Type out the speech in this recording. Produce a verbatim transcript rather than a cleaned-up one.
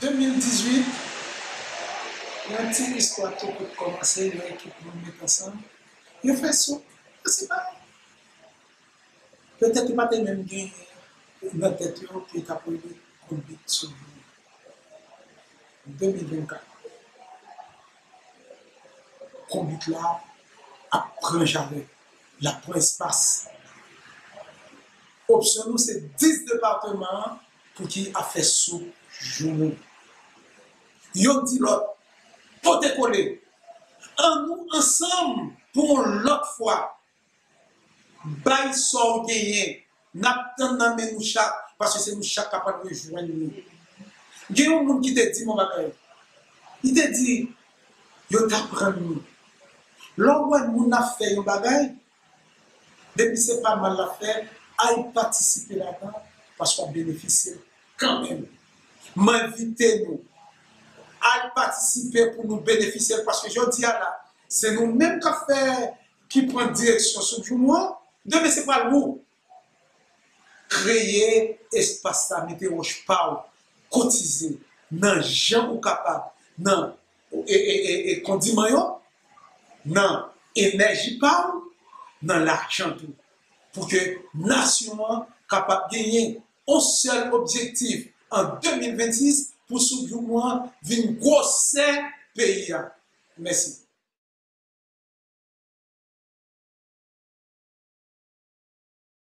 De mil dizuit, yon ti istwa tou kout kòmanse, yon ekip moun met ansanm, yo fè soup, yo separe. Petèt yo pa te menm gen nan tèt yo ke yo t ap rele konbit sou moun. De mil vennkat, konbit la ap pran jarèt, l ap pran espas. Opsyon nou se dis depatman an pou ki ap fè soup joumou. Youn di lòt, pote kole, annou ansanm pou yon lòt fwa bay sa w genyen, n ap tann nan men nou chak, paske se nou chak k ap al rejwenn li. Gen yon moun ki te di m yon bagay, li te di, yo t aprann nou. Lè w wè moun ap fè yon bagay, depi se pa mal l ap fè, al patisipe ladan, paske w ap benefisye l kanmenm. M envite nou, al patisipe pou nou benefisye l, paske jodi a la, se nou menm k ap fè, ki pran direksyon sou joumou an, demen se pral ou. Kreye espas la, mete wòch pa w, kotize nan jan ou kapab, nan e, e, e, e kondiman yo, nan enèji pa w, nan lajan tou, pou ke nasyon an kapab genyen yon sèl objektif an de mil vennsis pou soup joumou an vin gwosè peyi a. Mèsi.